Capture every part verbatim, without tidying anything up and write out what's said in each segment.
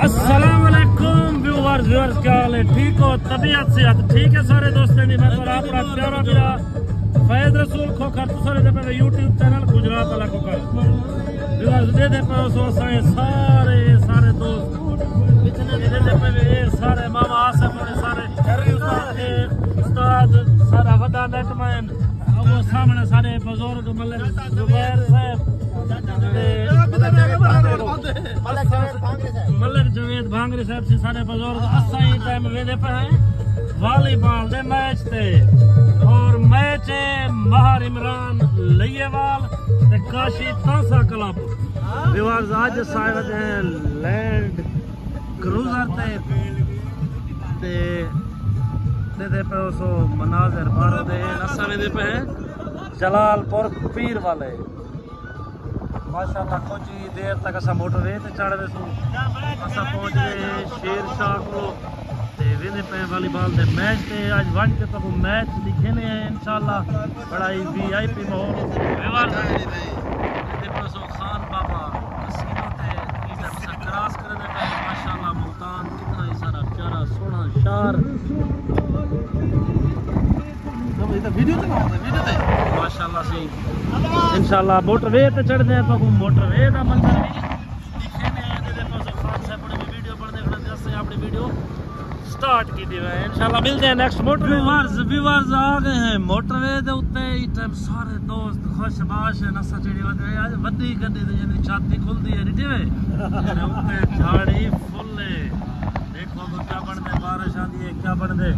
السلام علیکم viewers, viewers کیا حال ہے؟ ٹھیک ہو؟ طبیعت صحت ٹھیک ہے سارے دوستیں دی؟ میں تہاݙا اپݨا پیارا بھرا فیض رسول کھوکھر، تساں ݙیہدے پئے وے یوٹیوب چینل گجرات والا کھوکھر۔ ویورز ݙیہدے پئے ہو سو اساں اے سارے، اے سارے دوست ݙیہدے پئے وے، اے سارے ماما آصف ہوݨے سارے، اے استاد سارا وݙا نیٹ مین، او سامݨے سارے بزرگ ملک زبیر صاحب، تے ملک جاوید بھانگری صاحب سی سارے بزرگ۔ اساں ایں ٹائم ویندے پئے ہیں والی بال دے میچ تے، اور میچ ہے مہر عمران لیے وال تے کاشی تانسا کلب۔ ویورز، اڄ اساں آئے ودے ہیں لینڈ کروزر تے، تے ݙیہدے پئے ہو سو مناظر باہروں دے۔ اساں ویندے پئے ہیں جلال پور پیر والے۔ ماشاءاللہ، کجھ ہی دیر تک اساں موٹر وے تے چڑھ ویسوں۔ اساں پہنچ ڳئے ہیں شیر شاہ کوں تے ویندے پئے ہیں والی بال دے میچ تے۔ اڄ ونڄ کے تہاکوں میچ ݙکھیندے ہیں انشاءاللہ۔ بڑا ہی وی آئی پی ماحول ہوسی۔ ویورز، ݙیہدے پئے ہو سو خان بابا کسینو تے ایں ٹائم اساں کراس کریندے پئے ہیں۔ ماشاءاللہ، ملتان کتنا ہی سارا پیارا سوہݨا شہر۔ ویڈیو تے بݨا دے، ویڈیو تے۔ ماشاءاللہ سی۔ انشاءاللہ موٹر وے تے چڑھدے ہیں، تہاکوں موٹر وے دا منظر وی ݙکھیندے ہیں۔ ݙیہدے پئے ہو سو خان صاحب ہوݨے وی ویڈیو بݨدے کھڑے، تے اساں اپݨی ویڈیو سٹارٹ کیتی ہوئی ہے۔ انشاءاللہ ملدے ہیں نیکسٹ موٹر وے۔ ویورز، ویورز آ ڳئے ہیں موٹر وے دے اُتے۔ ایں ٹائم سارے دوست خوش باش ہیں، اساں چڑھی ودے ہیں۔ اڄ وݙی گݙی تے جیندی چھت ہی کھلدی ہے، ݙٹھے وے؟ اُتے جھاڑی فل ہے۔ ݙیکھو اڳوں کیا بݨدے، بارش آندی ہے، کیا بݨدے۔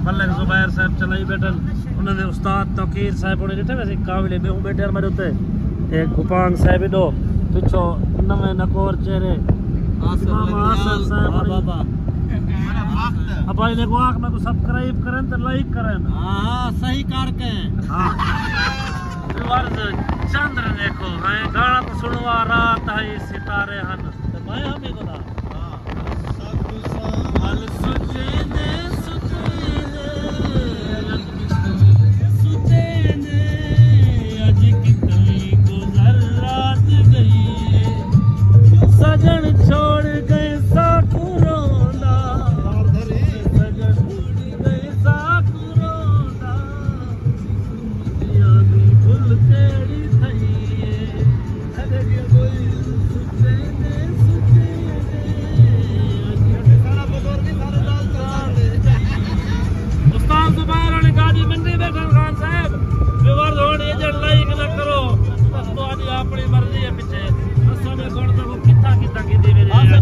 ملک زبیر صاحب چلائی ٻیٹھن، انہاں دے استاد توقیر صاحب ہوݨے ݙٹھے ویسے، کاوڑے ٻہوں ٻیٹھے ہن میݙے اُتے۔ تے گوپانگ صاحب ݙو، پچھوں نویں نکور چہرے۔ آصف امام آصف صاحب۔ واہ بابا۔ ابا انہیں کوں آکھ میکوں سبسکرائب کرن تے لائک کرن۔ ہاں، صحیح کر کے۔ ہاں۔ ویورز، چندر ݙیکھو ہیں، گانا تاں سݨو، رات ہئی ستارے ہن۔ تے میں ہم ہی خدا۔ سجݨ چھوڑ ڳئے ساکوں روندا، سجݨ چھوڑ ڳئے ساکوں روندا۔ استاد زبیر ہوݨے گاݙی منڈی ٻیٹھن خان صاحب، ویورز ہوݨے ایجنٹ لائک نہ کرو، بس تہاݙی اپݨی مرضی ہے پچھے۔ اساں دے سݨ تاں کتھاں کتھاں کیتی ویندی ہے۔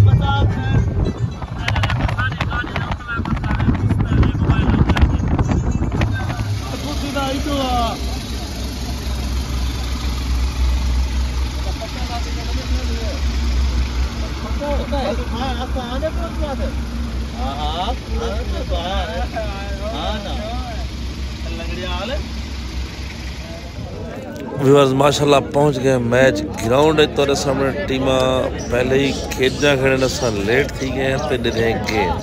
ویورز، ماشاءاللہ پہنچ ڳئے میچ گراؤنڈ اچ۔ تہاݙے سامݨے ٹیماں پہلے ہی کھیݙدیاں کھڑن، اساں لیٹ تھی ڳئے ہیں تے ݙیہدے ہیں گیم۔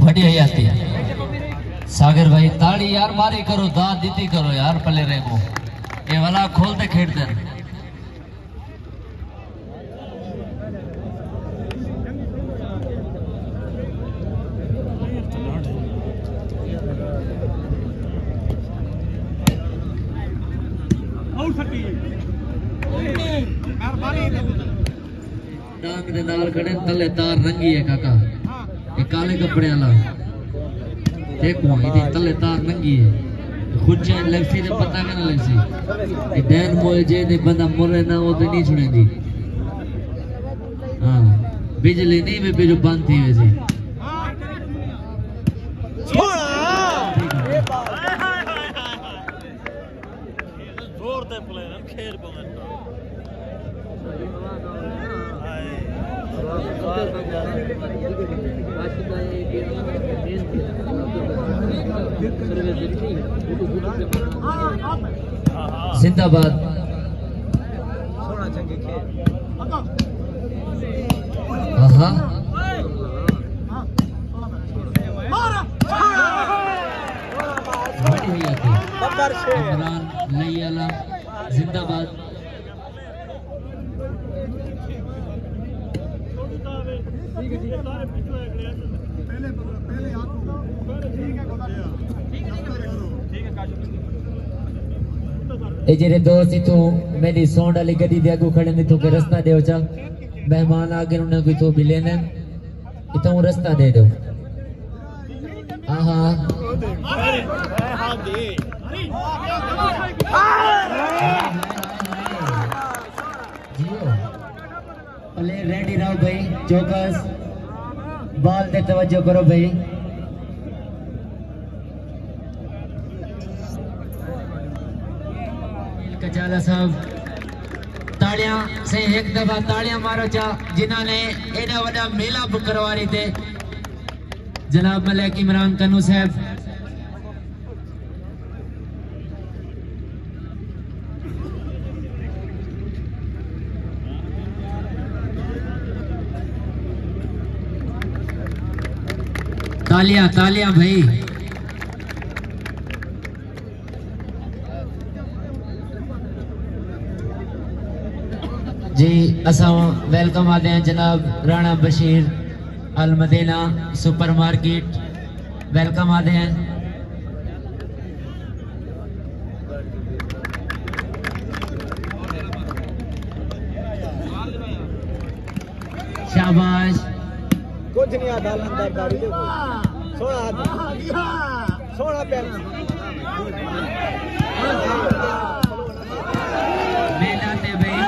وݙی حیاتی۔ ساگر بھائی، تاڑی یار ماری کرو، داد ݙتی کرو یار پلیئراں کوں۔ اے والا کھول تے کھیݙدن۔ ڈانگ دے نال کھڑے، تلے تار رنگی ہے کاکا۔ اے کالے کپڑے والا۔ ݙیکھو، ایندے تلے تار ننگی ہے۔ خچاں لڳسی تے پتہ کائنی لڳسی۔ اے ڈینامو ہے، جے تے بندہ مرے نہ، او تے نہیں چھڑیندی۔ ہاں، بجلی نہیں میں پجو بند تھی ویسی۔ زور دے پلے نال کھیل پوندے۔ زندہ باد۔ آہا۔ بڑی ہوئی آتی۔ عمران لئی والا زندہ باد۔ اے جیڑھے دوست اتھوں میݙی سونڈ والی گݙی دے اڳوں کھڑے نے، اتھوں کے رستہ ݙیو چا، مہمان آ ڳئے، انہاں کوں اتھوں ملے نے، اتھوں رستہ ݙے ݙیو۔ آہا۔ جیو۔ پلے ریڈی رہو بھائی، چوکس۔ بال تے توجہ کرو بھائی۔ کچالا صاحب، تاڑیاں سے ہک دفعہ تاڑیاں مارو چا، جنہاں نے ایݙا وݙا میلہ بک کروا ݙتے۔ جناب ملک عمران کنو صاحب۔ تالیاں، تالیاں بھائی۔ جی، اساں ویلکم آہدے ہیں جناب رانا بشیر المدینہ سپر مارکیٹ، ویلکم آہدے ہیں۔ شاباش۔ کجھ نہیں آہدا لندر داری دے کوں۔ سوہݨا آہدا۔ سوہݨا پیا۔ میݙا تے بھئی۔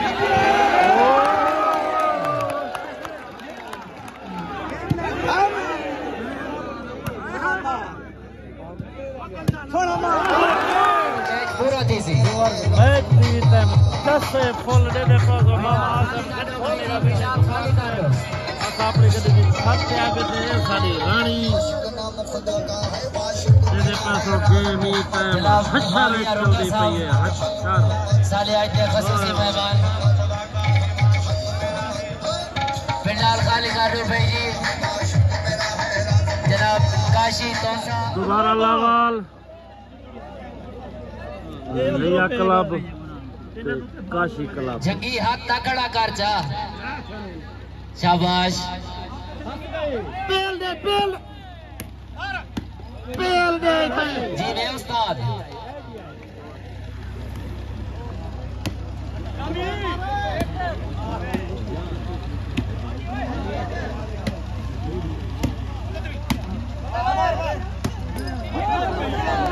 پورا تھی سی۔ میچ دی ٹائم دس فل ݙیہدے پئے سو ماما آصف۔ اساں اپݨی گݙی دی چھت تے آ ڳئے تے ساݙی راݨی ݙیہدے پئے سو گیم ای ٹائم ہشر چلدی پئی ہے، ہشر۔ ساݙے اڄ دے خصوصی مہمان۔ پنڈال خالی کر ݙیو بھائی جی۔ جناب کاشی تونسہ۔ دوبارہ لاوال۔ لیا کلب تے کاشی کلب۔ جھگی ہتھ تکڑا کر چا۔ شاباش۔ پہل دے، پہل۔ پہل دے۔ جی نے استاد۔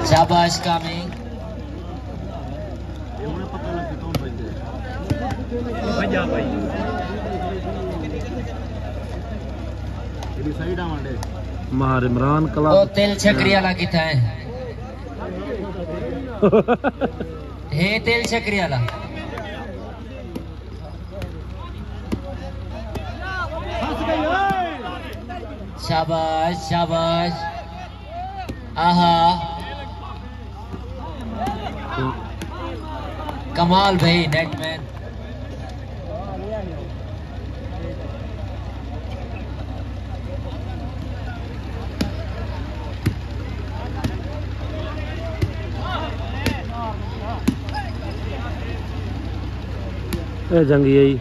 شاباش کامی۔ ماہر عمران کلب۔ او تیل چھکری والا کتھا ہے؟ ہے تیل چھکری والا۔ شاباش، شاباش۔ آہا۔ کمال بھائی، نیٹ مین۔ اے جنگی آئی۔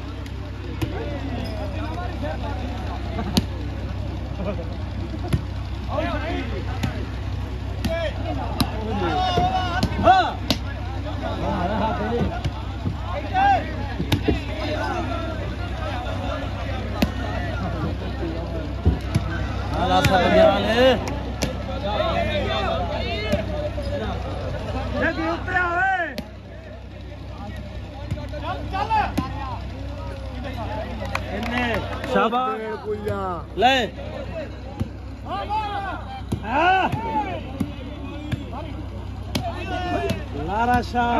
شاباش۔ لے۔ ہاں۔ لارا شاہ۔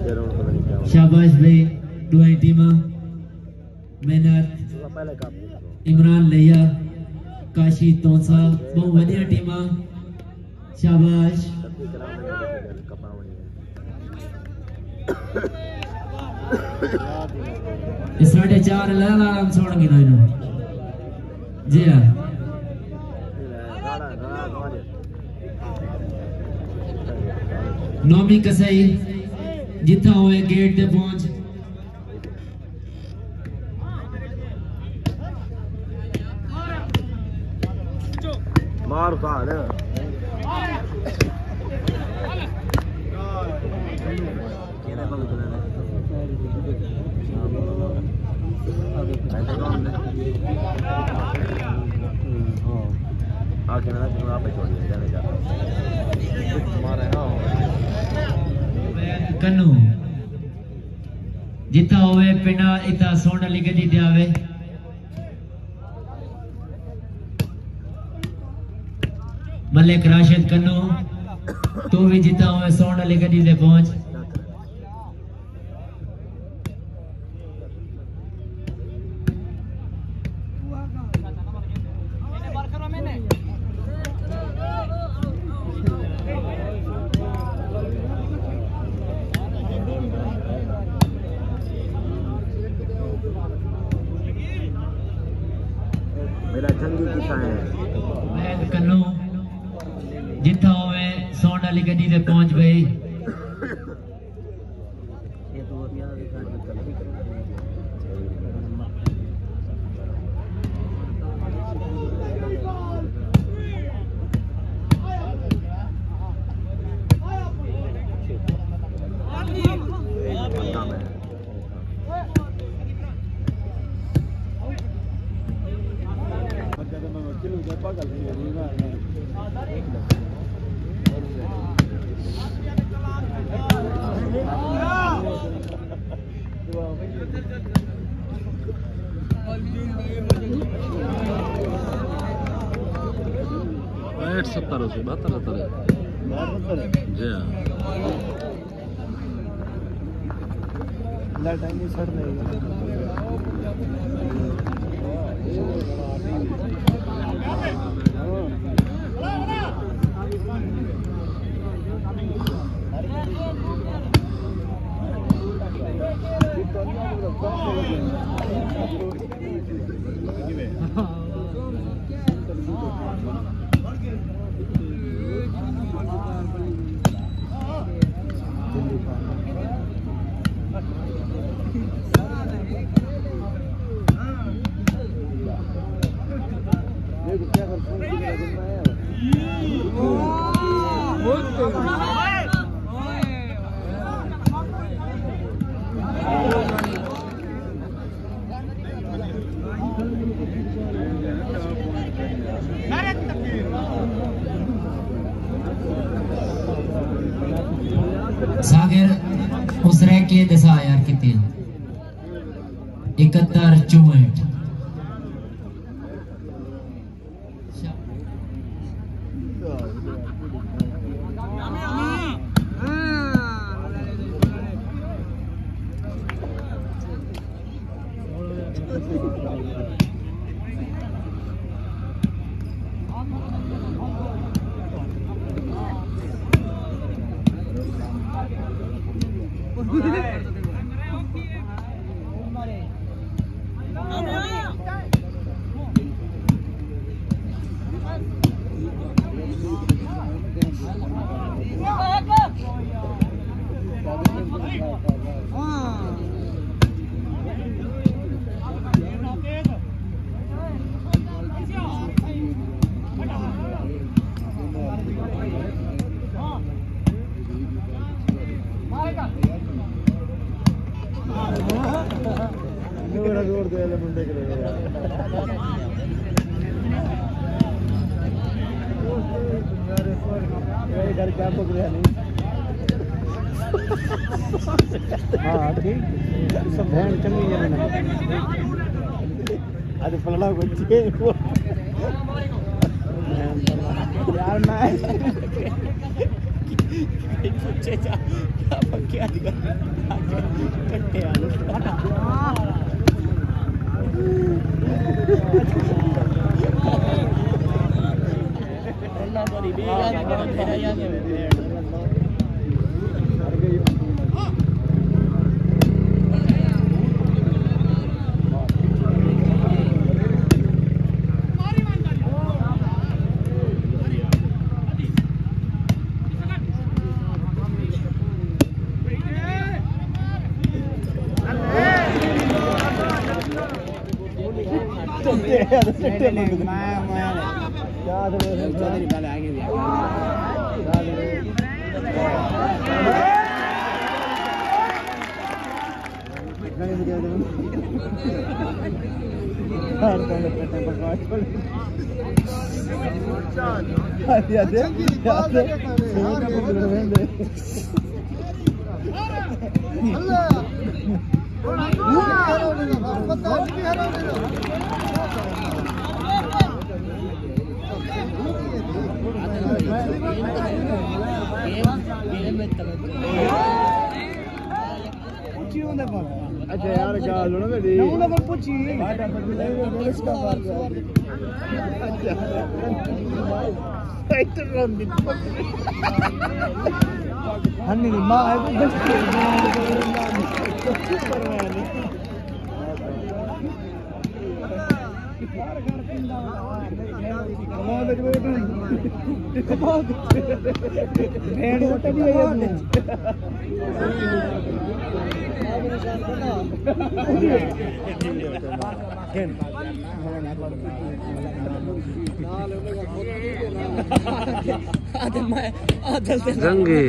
شاباش بھائی، ݙوہیں ٹیماں، محنت۔ عمران لیا، کاشی تونسہ، ٻہوں وݙیاں ٹیماں۔ شاباش۔ اے ساݙھے چار لال عالم سوڑ گھنو اینوں۔ جی ہاں۔ نومی کسائی، جتھاں ہوئے گیٹ تے پہنچ۔ مار اتار۔ کنوں جتھاں ہووے پنڈا، اتھاں سونڈ آلی گݙی تے آوے۔ ملک راشد کنوں، توں وی جتھاں ہوویں سونڈ آلی گݙی تے پہنچ۔ میݙا جھنگی کتھاں ہے؟ وید کنوں، جتھاں ہوویں سونڈ آلی گݙی تے پہنچ ڳئی۔ پینٹ ستر ہو سی، بہتر ستر ہے۔ جی ہاں۔ ساغر اس رہ کے دسا یار کتنی؟ اکہتر چونہٹھ۔ ہاں، ٹھیک۔ سب بہن چنگی ہے نا۔ اڄ فلانا بچے۔ یار، نہ۔ پچھے جا، کیا پکے اڄ کل؟ کٹے آلو۔ اللہ تیری بے یار، تیرا یار۔ اچھا یار، ڳالھ سُݨو میݙی۔ نہ، انہاں کوں پُچھی۔ ہنی دی ماں ہے، کوئی بچی ہے۔ بھیݨ وٹے دی ہے۔ جنگی۔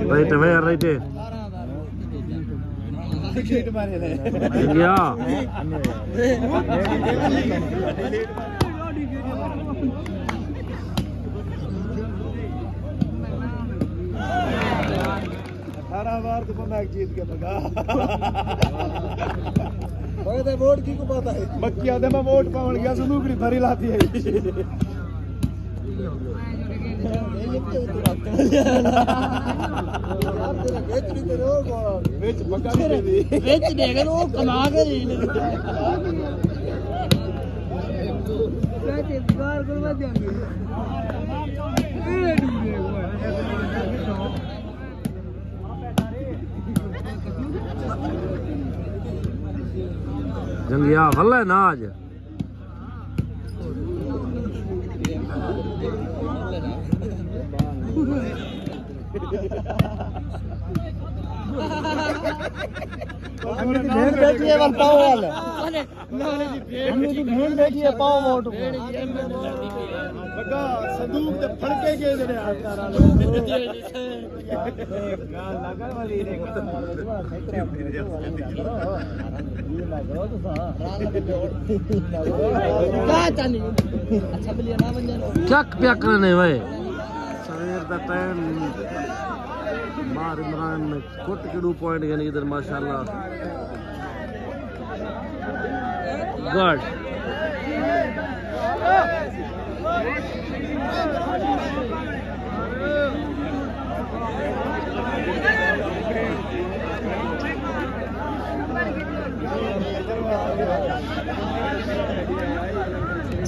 رائٹ ہے بھائی، رائٹ ہے۔ یا۔ اٹھارہ اوور تے بندہ ہک جیت کے بھڳا۔ اوئے تے ووٹ کیکوں پاتا ہے؟ مکی آہدے میں ووٹ پاوݨ ڳیا، صندوق دی بھری لاتی ہے۔ وچ پکا نہیں دی۔ وچ ݙیکھ لو، کما کے دی۔ جنگیا ولے نا اڄ۔ ہم تو بھیݨ بیٹھی ہے، ول پاؤ وال۔ ہم تو بھیݨ بیٹھی ہے، پاؤ ووٹ۔ بگا صندوق دے پھڑکے کے جڑے ہاتھ نال۔ چک پیا کرنے وے۔ سویر دا ٹائم مار عمران نے کٹ کے ݙو پوائنٹ گھنی ادھر، ماشاءاللہ۔ گڈ۔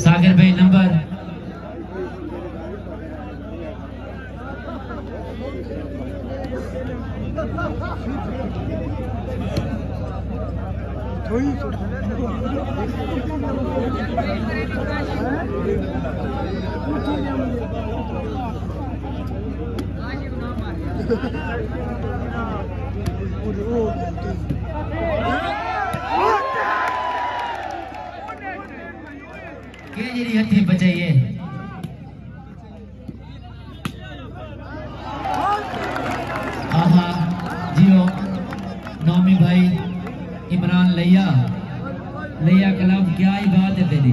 ساغر بھائی نمبر۔ کیجڑی ہتھی بچائی ہے۔ بھائی عمران لیا، لیا کلب، کیا ہی بات ہے تیری۔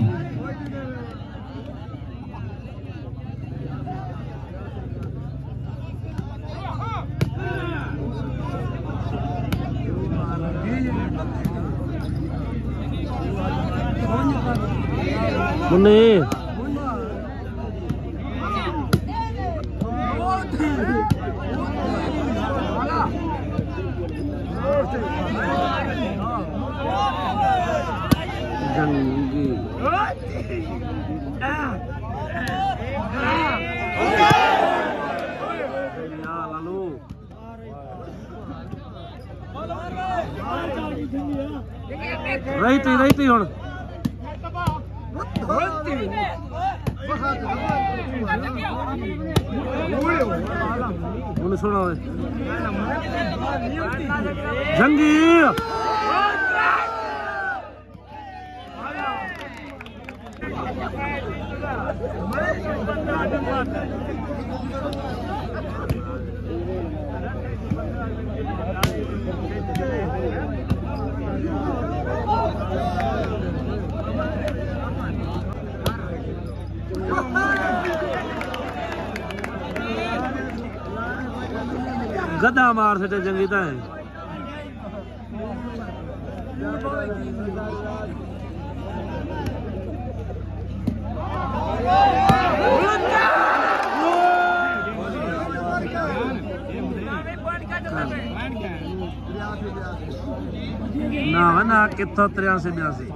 منی۔ جنگی۔ رہی تھی، رہی تھی ہن۔ ہن سنو۔ جنگی۔ گدا مار سٹے جنگی تائیں۔ نہ، نہ، کتھوں تریاسی بیاسی۔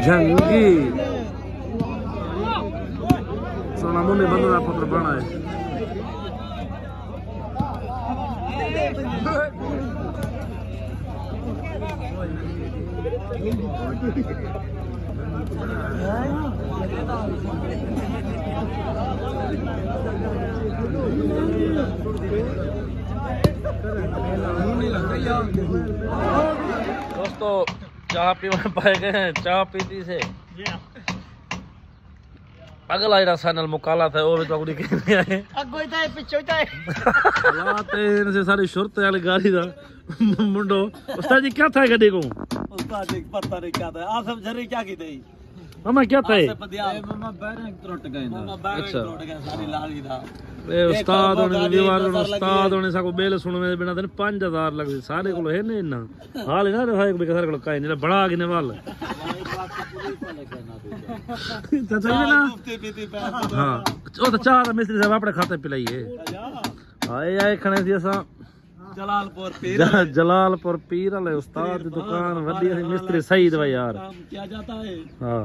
جنگی۔ سونا منی بندے دا پتر بݨا ہے۔ دوستو، چاہ پیوݨ پائے ڳئے ہیں، چاہ پیتی سے۔ اڳلا جیڑھا ساݙے نال مکالا تھا، او وی تہاکوں ݙکھیندے آئے۔ اڳوں ہی تھا، پچھوں ہی تھا۔ حالات اے ہن سے ساری شرطے والی گاڑی دا منڈو۔ استاد جی، کیا تھا گݙی کوں؟ استاد جی، پتہ نہیں کیا تھا۔ آصف جھری کیا کیتے ہی؟ ماما، کیا تھا اے؟ آصف دیال۔ اے ماما، بیرنگ ترٹ ڳئے نا۔ ماما، بیرنگ اچھا۔ ترٹ ڳئے ساری لاری دا۔ اے اے استاد کاربو ہوݨے، گاڑی ویوار نظر لڳی اے۔ استاد ہوݨے ساکوں بل سݨوے بݨا تن پنج ہزار لڳدے، ساݙے کول ہے نہیں اتنا۔ حال ہے نا، رفائی کو سارے کول کائے نہیں، بڑا گھنے وال۔ چاچا جی نا؟ ہاں، او تاں چاہ تاں مستری صاحب اپݨے کھاتے پلائیے۔ ہاں، اے آئے کھڑے سی اساں۔ جلال پور پیر ج-، جلال پور پیر والے استاد دی دکان وݙی سی، مستری سعید بھائی یار۔ کام کیا جاتا ہے؟ ہاں۔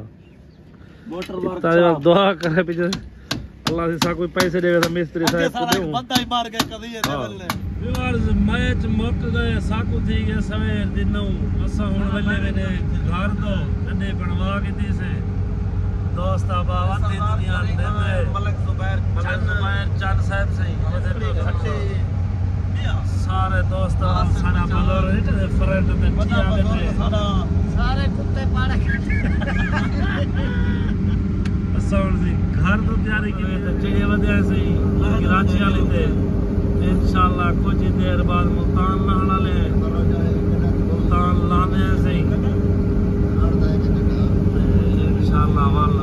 موٹر ورک کیتا ہے، شاپ۔ دعا کرے پچھے اللہ سے ساکوں پیسے ݙیوے تاں مستری اڳے صاحب کوں سارا ݙیوں۔ بندہ ہی مار ڳئے قضیے دے ہاں۔ ول نے۔ ویورز، میچ مک ڳئے، ساکوں تھی ڳئے سویر دی نو۔ اساں ہݨ ولے وینے گھر توں، گݙی بݨوا ڳھدی سے۔ دوست احباب اتھی دنیا دے تے ملک زبیر ملک چن۔ زبیر چن صاحب سئیں، جیندے پئے کھٹے۔ سارے دوست، سارا بزرگ، فرینڈ تے بندہ تھیا بزرگ ٻیٹھے۔ سارا۔ سارے کتے پاڑے۔ اساں ہݨ سی گھر توں تیاری کیتی تے چڑھے ودے ہیں سی کراچی والی تے۔ انشاءاللہ کچھ ہی دیر بعد ملتان لہݨ والے ہیں۔ ملتان لانے ہیں سی۔ انشاءاللہ ول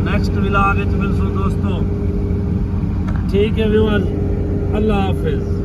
نیکسٹ ولاگ وچ ملسوں دوستو۔ ٹھیک ہے ویورز، اللہ حافظ۔